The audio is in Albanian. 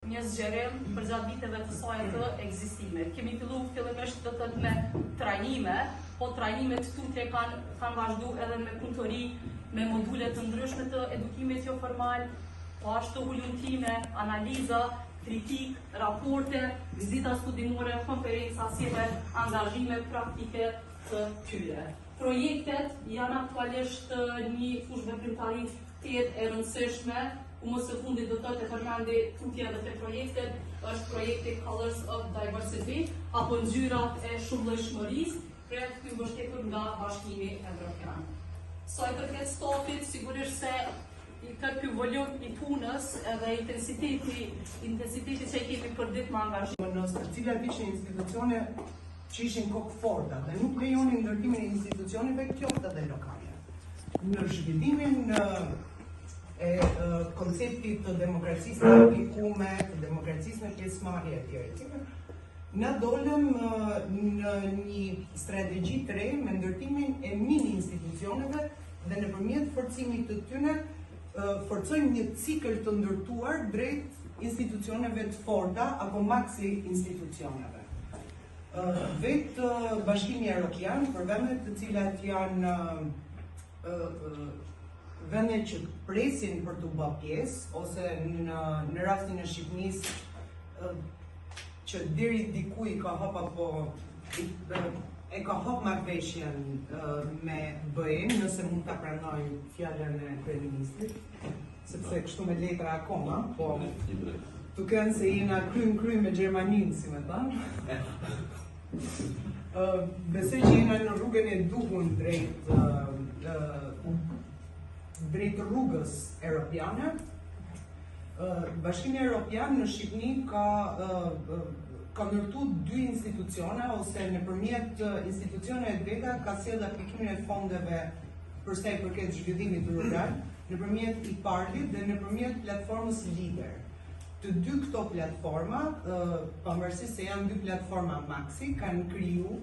Një zgjerim përgjatë viteve të saj të ekzistimit. Kemi fillu fillimisht do të thotë me trajnime, po trajnimet tutje kanë kanë vazhdu edhe me punëtori, me module të ndryshme të edukimit joformal, po ashtu hulumtime, analiza, kritikë, raporte, vizita studimore, konferenca, si dhe angazhime praktike të tyre. Projektet janë aktualisht një fushëveprimtari tejet e rëndësishme, ku më së fundi do të thotë e përmendi tutje edhe te projektet, është projekti Colors of Diversity, apo ngjyrat e shumëllojshmërisë, projekt ky mbështetur nga Bashkimi Evropian. Sa i përket stafit, sigurisht se i tërë ky volum i punës edhe intensiteti, intensiteti që e kemi për ditë me angazhim. Në të cilat ishin institucione që ishin kokëforta dhe nuk lejonin ndërtimin e institucioneve qoftë edhe lokale. Në zhvillimin e konceptit të demokracisë të aplikume, të demokracisë me pjesëmarrje etj etj. Na dolëm në një strategji të re me ndërtimin e mini institucioneve dhe nëpërmjet forcimit të tyne forcojmë një cikël të ndërtuar drejt institucioneve të forta apo maxi institucioneve. Vetë Bashkimi Europian për vendet të cilat janë vende që presin për t'u bë pjesë ose në në rastin e Shqipënisë që deri diku i ka hap apo e ka hap marrëveshjen me BE-n, nëse mund ta pranoj fjalën e kryeministrit, sepse kështu me letra akoma, po duke qenë se jena kry në kry me Gjermaninë, si me thënë. Besoj që jena në rrugën e duhur drejt drejt rrugës europiane. Bashkimi Europian në Shqipëni ka ka ndërtu dy institucione ose nëpërmjet institucioneve të veta ka sjellë aplikimin e fondeve për sa i përket zhvillimit rural, nëpërmjet IPARD-it dhe nëpërmjet platformës Lider. Të dy këto platforma, pavarësisht se janë dy platforma maxi, kanë kriju.